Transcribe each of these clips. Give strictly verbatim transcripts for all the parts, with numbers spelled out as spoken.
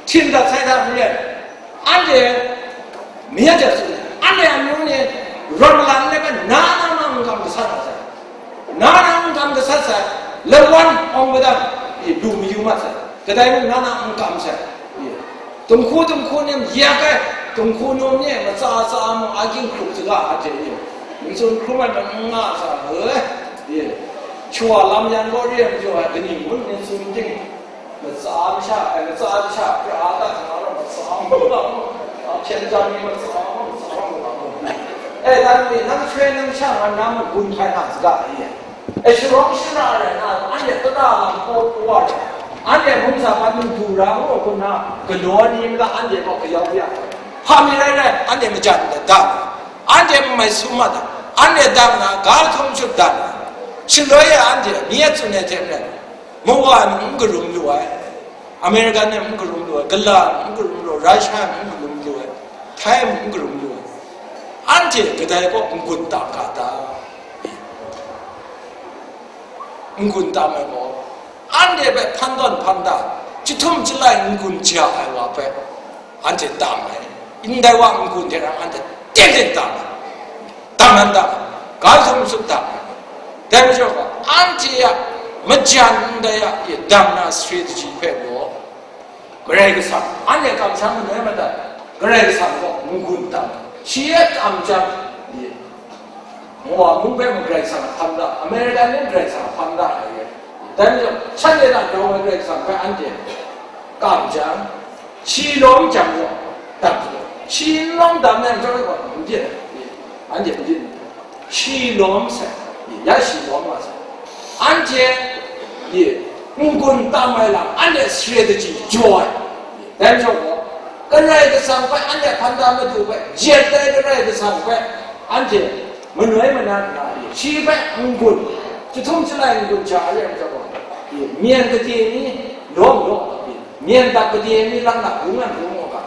Htim dat sai hta maren, anhte mi a ja tsun ai, anhte amyu ni rawt malan n rai, na na ma n kam gasat a sai, na na n kam gasat sai, lawan awng gadang e lu mayu mat sai, kadai mung na na n kam sai. Tunghku, tunghku ni yak ai, tunghku num ni matsa tsa mung agying hkrup saga, anhte e, n tsun hkrum ai, n nga sa, e, shawa lam yan gaw re ai majaw ai, kaning ngun ni tsun ting, matsa masha, ai, matsa masha pra dat nga rawng, matsa mu ga mu, a hpyen jan ni matsa mu, matsa mu ga mu. E, dan ni, nang shwe nang sha nga na mung gun hpai na saga, e. E, sharawng shara rai na, anhte kata lam paw paw ai, anhte mungsa hpa mung du ra mu hku na, galaw ni nla anhte gaw kayau ya. Hpa mi rai rai, anhte majan da dang, anhte n mai sum mat ai, anhte dang na, ga lahtum shut dan ai. Shaloi e anhte mi a tsun ai hte maren, Mawa ai mung n karum lu ai, American e mung karum lu ai, Gala e mung karum lu ai, Russia e mung karum lu ai, Thai e mung karum lu ai. Anhte kadai kaw n-gun tam ga ta? N-gun tam ai gaw, anhte hpe hpan tawn hpan da, chyahtum chyalai n-gun ja ai wa hpe, anhte tam ai. Ndai wa n-gun hte rau anhte teng teng tam ai. Tam nan tam ai. Ga sum sum tam ai. Dai majaw ga, anhte a majan ndai a e dam na strategy hpe gaw, Karai Kasang, anhte kamsham manoi madat, Karai Kasang gaw n-gun tam ai. Shi e tam jang, e, Mawa mung hpe mung Karai Kasang a hpan da, American ni Karai Kasang a hpan da ai re. Dai majaw, shanhte hta grau ai Karai Kasang hpe anhte kam jang, shi lawm jang gaw, dam jang, shi n lawm dam yang chyawm gaw, n byin ai, anhte n byin ai. Shi lawm sai, ya shi lawm wa sai. Anhte, e, n-gun tam ai lam, anhte strategy jaw ai. Dai majaw gaw, Karai Kasang hpe anhte hpan da madu hpe, jet ai Karai Kasang hpe anhte manoi manat nga ai, shi hpe n-gun, chyahtum chyalai n-gun ja ai majaw gaw, myen gade ni lawm law, myen dak gade ni lang na bung an bung u ga,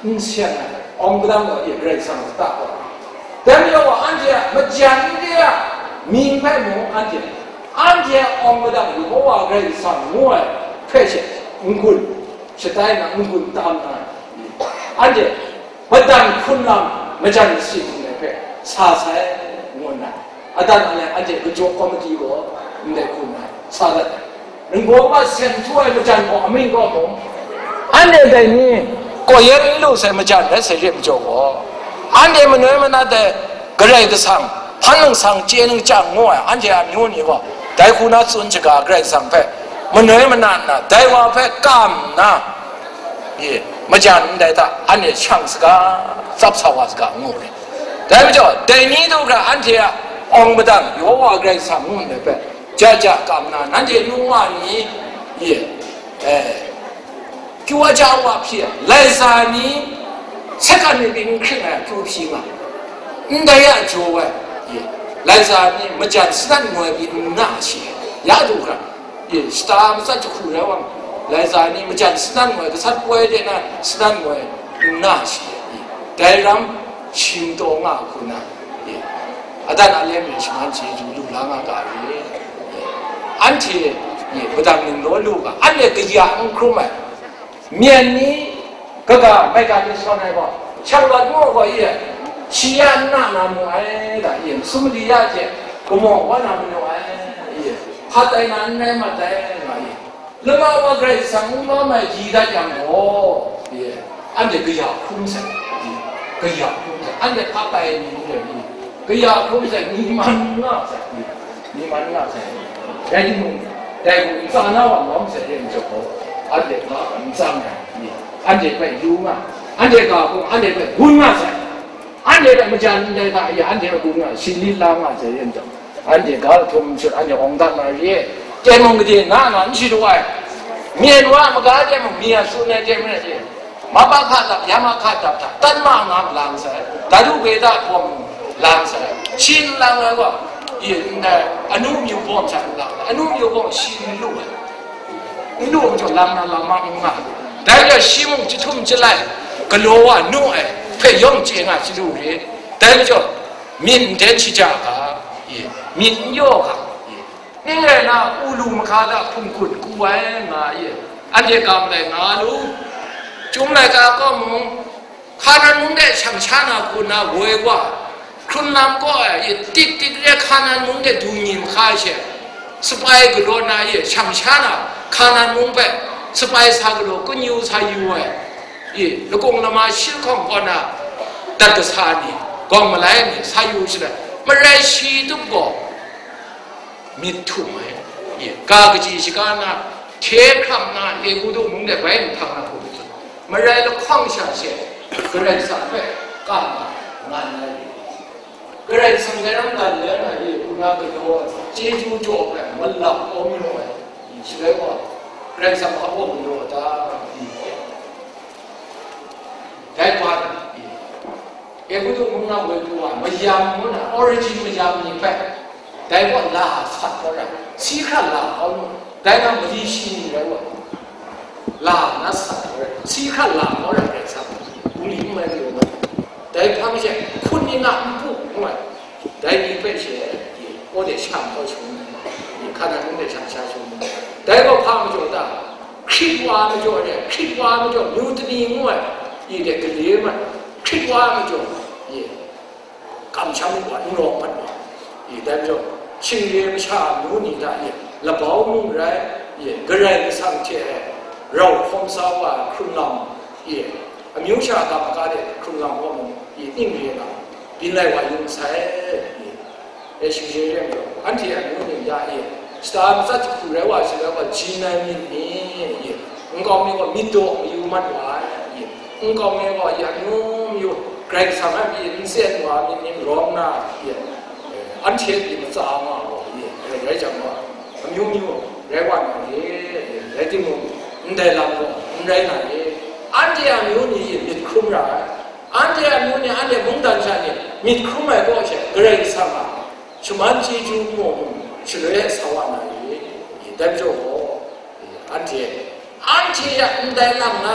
n seng ai, awng gadang gaw e Karai Kasang a lata gaw. Dai majaw gaw, anhte a majan de a mying hpe mung anhte, anhte a awng gadang Yehova Karai Kasang ngu ai hpe she n-gun, shatai na n-gun tam na, anhte madan hkrun lam majan si hkrung ai hpe sa sai, ngu nna, adan alai anhte kajaw komiti gaw ndai hkrun ai sa dat ai. Ningbaw a sen htu ai majan gaw amying gaw mung, anhte dai ni, kaw yen n lu sai majan rai sai re majaw gaw, anhte manoi manat ai Karai Kasang, hpan ningsang chye ningsang ngu ai anhte a amyu ni gaw, dai hku na tsun shaga Karai Kasang hpe manoi manat nna, dai wa hpe kam nna, e, majan ndai hta anhte shang saga, tsap sa wa saga ngu ai. Dai majaw, dai ni du hkra anhte a awng madan Yehova Karai Kasang ngu ndai hpe, ja ja kam nna, nanhte nu wa ni, e, e, kyu wa ja wa hpyi ai, lai sa ni, sakan ni pyi n hkring ai akyu hpyi nga, ndai a jaw ai, e, lai sa ni majan sadan ngoi pyi n na shi ai, ya du hkra, e, shata matsat jahku rai wang, lai sa ni majan sadan ngoi, gasat poi de na sadan ngoi n na shi ai, e, dai ram, shim taw nga hku na, e, adan alem e shaman chyeju lu la nga ga re, e, anhte, e, padang ning law lu ga, anhte kaya n hkrum ai, myen ni, kaga maigan ni sawn ai gaw, shang lawt ngu gaw, e, shi ya n na na mu ai ga, e, sumali ya hte kamaw wa na manu ai, e, hpat ai na n rai mat ai, nga, e, lama wa Karai Kasang n lawm ai di dat yang gaw, e, anhte kaya hkrum sai, e, kaya hkrum sai, anhte hpa tai ai ni n rai ni, kaya hkrum sai, ni man nga sai, e, ni man nga sai, rai timung, dai hku ntsa na wa lawm sai re majaw gaw, anhte ga n tsang ai, e, anhte hpe yu nga, anhte ga hku anhte hpe gun nga sai. Anhte hpe majan ndai hta e, anhte hpe gun nga, shinglit la nga sai re majaw, anhte ga lahtum shut, anhte awng dat na re, tengmung gade na na n shadu ai, myen wa maga tengmung mi a tsun ai hte maren e, maba hka dap, yama hka dap hta, tanma nga lang sai, dadu gwe da hpawm lang sai, shi n lang ai gaw, e, ndai, anu myu bawm hta n lang ai, anu myu bawm shi n lu ai. N lu majaw, lam na lam ma n nga. Dai majaw, shi mung jahtum jalai galaw wa nu ai hpe yawng chye nga chyalu re. Dai majaw, myit n den shaja ga, e, myit n yaw ga, e, ning rai na, u lu mahka hta hpung hkun ku ai nga, e, anhte ga malai nga lu. Chyum laika kaw mung, Hkanan mung de shang sha na hku na woi wa, hkrun lam kaw ai, i tik tik re Hkanan mung de du nyin hka she, sapai galaw na, i shang sha na Hkanan mung hpe sapai sa galaw, kunyu sa yu ai, i lakung lama shi lahkawng kaw na dat kasa ni, gawng malai ni sa yu shaloi, marai shi tup gaw, myit htum ai, i, ka kaji shaga na, hkye hkrang na, Egutu mung de bai nhtang na hku hte, marai lahkawng sha she, Karai Kasang hpe ka nga, nga na ri. Karai Kasang dai ram dan le na, i, hku na galaw ai, chyeju jaw ai, malap kawm yaw ai, i, shaloi gaw, Karai Kasang hpa gaw galaw ta, i, dai hpa, i, Egutu mung na woi pru wa, mayam ngu na, origin mayam ni hpe, dai gaw la sat kau ra, si hkra la kau nu, dai gaw mali shi ni rai wa, la na sat kau ra, si hkra la kau ra, rai sa, bungli n mai lu ma, dai hpang she, hkun ni na npu ngu ai, dai ni hpe she, kau de shang kau shung, Hkanan mung de shang sha shung, dai gaw hpa majaw ta, Hkrit wa majaw re, hkrit wa majaw, Mutani ngu ai, i de gale mat, hkrit wa majaw, i, kamsham wa, n rawng mat wa, i, dai majaw, Shingre masha a myu ni hta, i, labau mung rai, i, Karai Kasang hte rau hkawm sa wa ai hkrun lam, i, amyu sha a gam ga de hkrun lam gaw mung, i, ning re na, byin lai wa yu masai, i, E, shingre re majaw, anhte a myu ning ya e, shata matsat jahku rai wa shaloi gaw, jin ai myit ni, e, nkau mi gaw myit daw mayu mat wa ai, e, nkau mi gaw ya myu myu, Karai Kasang a myit n sen wa myit ning rawng na, e, anhte pyi matsa nga gaw, e, rai jang gaw, amyu myu rai wa na re, e, rai timung, ndai lam gaw n rai na re, anhte a myu ni, e, myit hkrum ra ai. Anhte a myu ni, anhte mungdan sha ni myit hkrum ai kaw she, Karai Kasang a shaman chyeju maw mung shaloi sa wa na re, i, dai majaw gaw, i, anhte, anhte ya ndai lang na,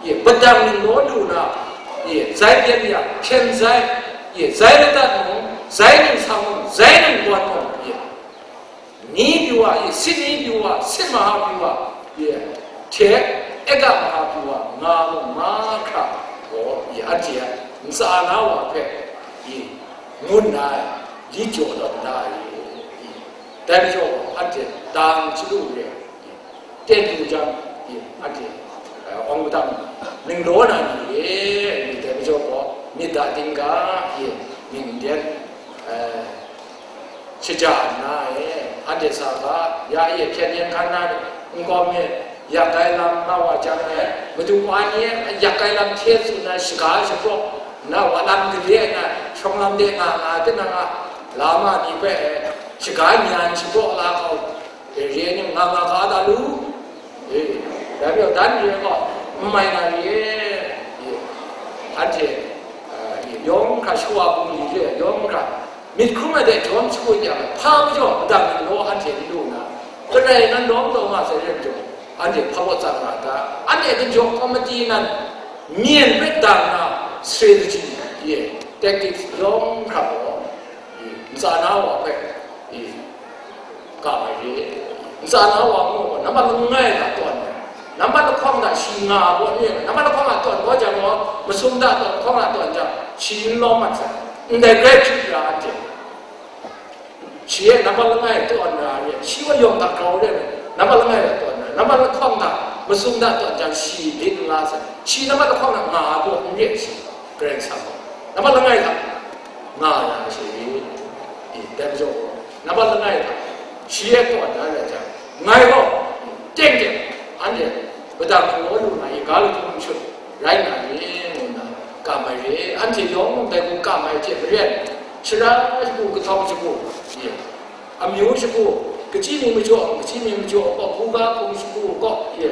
i, padang ning law lu na, i, zai byen ya hpyen zai, i, zai ladat mung, zai ningsang mung, zai ningwan mung, i, ni pyi wa, i, sit ni pyi wa, sit maha pyi wa, i, hte, ega maha pyi wa, nga mung mahkra gaw, i, anhte a ntsa na wa hpe, i, ngun ai, li jaw tawn da ai, i, dai majaw gaw, anhte dang chyalu re, i, ten lu jang, i, anhte, eh, awng padang ning law na ni re, i, dai majaw gaw, myit da dingga, i, myit n den, eh, shaja nna e, anhte sa ga, ya e hpyen yen hkan na, nkau mi, yak ai lam nga wa jang e, madu wa ni yak ai lam hte tsun na shaga shapraw, na wa lam gade ai na, shawng lam de nga nga, tinang a lama ni hpe e, shaga nyan shapraw la kau, e, re ai ni nga nga ga da lu. E, dai majaw dan re gaw, n mai na re, e, anhte, e, yawng hkra shawa bungli re, yawng hkra myit hkrum ai de jawm shagun yang, hpa majaw madan ning law anhte n lu nna, Karai nan lawm taw nga sai re majaw, anhte hpa baw tsang nga ta, anhte ginjaw kawmati nan myen hpe dang na strategy, e, tactics yawng hkra gaw, e, ntsa na wa hpe, e, ka mai re. Ntsa na wa mung gaw, nambat langai hta tawn ai, nambat lahkawng hta shi nga gaw, nambat lahkawng hta tawn gaw jang gaw, masum hta tawn, lahkawng hta tawn jang, shi n lawm mat sai. Ndai grai hpyi ra anhte, shi e nambat langai tawn ra re, shi gaw yawng hta grau re ai, nambat langai hta tawn ra, nambat lahkawng hta, masum hta tawn jang, shi lit n la sai. Shi nambat lahkawng hta nga gaw n re shi, Karai Kasang gaw nambat langai hta nga na shi, i, dai majaw gaw, nambat langai hta shi e tawn na rai jang, ngai gaw teng teng anhte padang hpung law lu na i ga lahkawng shut rai nga ni, ngu nna ka mai re. Anhte yawng mung dai hku ka mai hte maren, shara shagu, kahtawng shagu, i, amyu shagu, kachyi mi majaw, kachyi mi majaw gaw, buga hpung shagu gaw, i,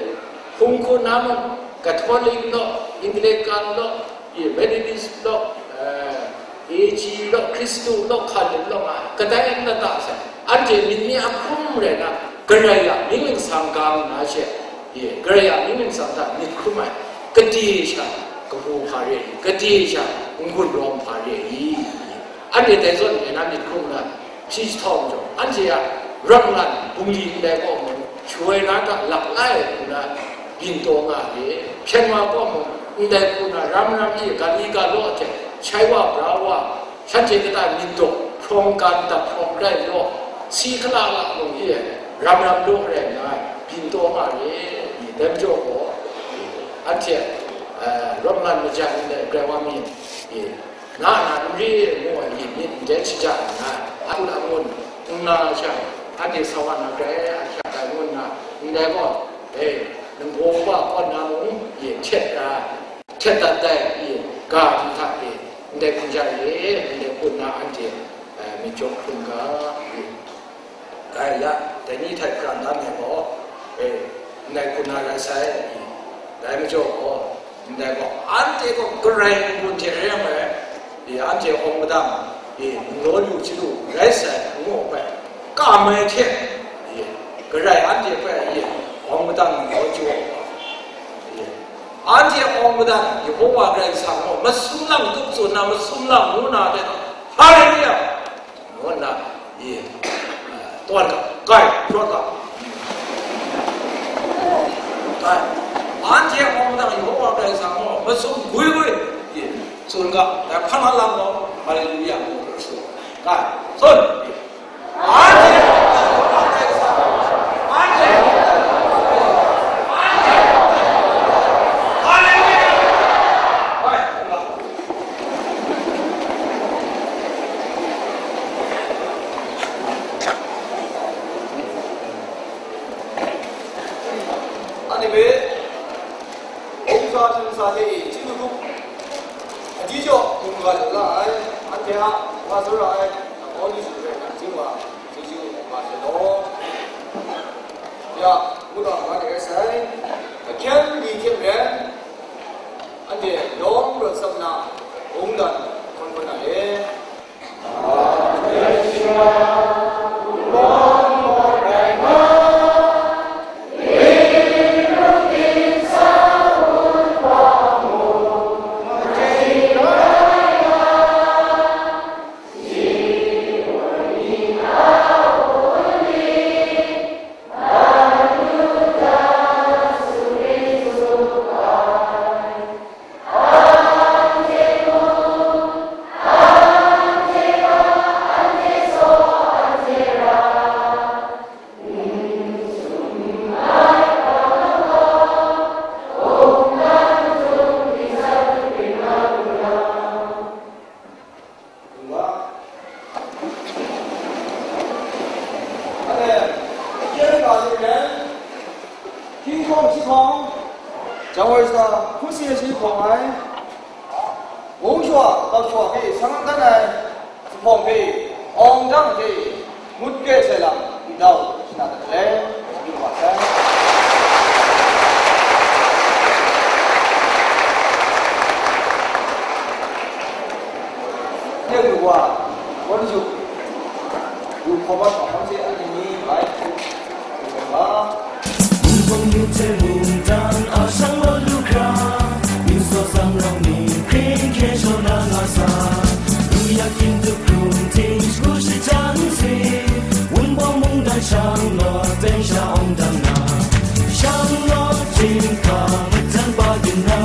hpung hku na mung, Catholic law, Anglican law, i, Methodist law, eh, A G law, Hkristu law, Catholic law nga ai, kadai n lata sai. Anhte myit ni a hkrum rai na, Karai a mying ningsang ga nga na she, i, Karai a mying ningsang hta myit hkrum ai, kade sha kabu hpa re ai, kade sha n-gun rawng hpa re ai, anhte dai zawn e na myit hkrum na, shi jahtawng jaw, anhte a ranglan bungli ndai kaw mung, shawoi na hta lap lai nna, byin taw nga re. Hpyen wa gaw mung, ndai hku na ram ram e gali galaw hte shai wa bra wa, shanhte kata myit daw hkrawng kan dap hkrawng rai law, si hkala la mung e ram ram law rai nna, byin taw nga re. Dai majaw gaw, anhte, eh, rawt man majan ndai grai wa mi, eh, na na n re ngu ai myit myit ndai shaja nna, a kun a ngun n nga ai sha, anhte sa wa na grai a hkyak ai ngu nna, ndai gaw, e, ningbaw wa kaw na mung, e, htet ai, htet dat ai, e, ga ni hta e, ndai hpung ja e, ndai hpun na anhte, e, myit jaw hkrum ga, e, Dai ya, dai ni hta hkran dan ai gaw, e, ndai hpun na rai sai, dai majaw gaw, ndai gaw, anhte gaw Karai n-gun hte rai yang gaw, e, anhte awng madang, e, nlaw lu chyalu rai sai, ngu ai, kam ai hte, e, Karai anhte hpe, e, awng madang nlaw chyu ai, e, anhte awng madang, Yehova Karai Kasang gaw, masum lang tup tsun na, masum lang ngu na hte, Haleluya! Ngu nna, e, tawn ga, kai, rawt ga. Kai. Anhte awng dang Yehova Karai Kasang gaw masum gwi gwi, e, tsun ga, dai hpang a lam gaw, Haleluya ngu tsun. Kai, tsun. Anhte awng dang Yehova Karai Kasang, anhte awng dang Yehova Karai Kasang, anhte awng dang Yehova Karai Kasang. Haleluya. Kai, tsun ga. Anhte hpe, hpung sa hpung sa hte e, chyeju hkrup, aji jaw hpung ga lu la ai, anhte a wa tsawra ai, Pawlu hte Silas hpe, Jinghpa chyeju nga sai law. Ya, ngu ga nga de rai sai, ahkyen ni hte maren, anhte yawng rawt tsap nna, mungdan hkawn hkawn na e. Hkying hkawng shi hkawng, January shata hkun sini shi hkawng ai, mung shawa, kap shawa hpe sang dan ai, zuphpawng hpe, awng dang hte, ngut kre sai lam, ndau, shana dat ai, yu wa sai. Yu wa, wan yu, yu hkawm wa hkawm se, anhte ni bai, yu wa. Wunpawng yu hte mungdan a shang law lu hkra, yu saw tsang rau ni hkring hkye shaw na nga sa, yu yak yin tup hkrung ting shagu shajang hte, Wunpawng mungdan shang law, teng sha awng dang na, shang law, chyinghka, matan pa yin na,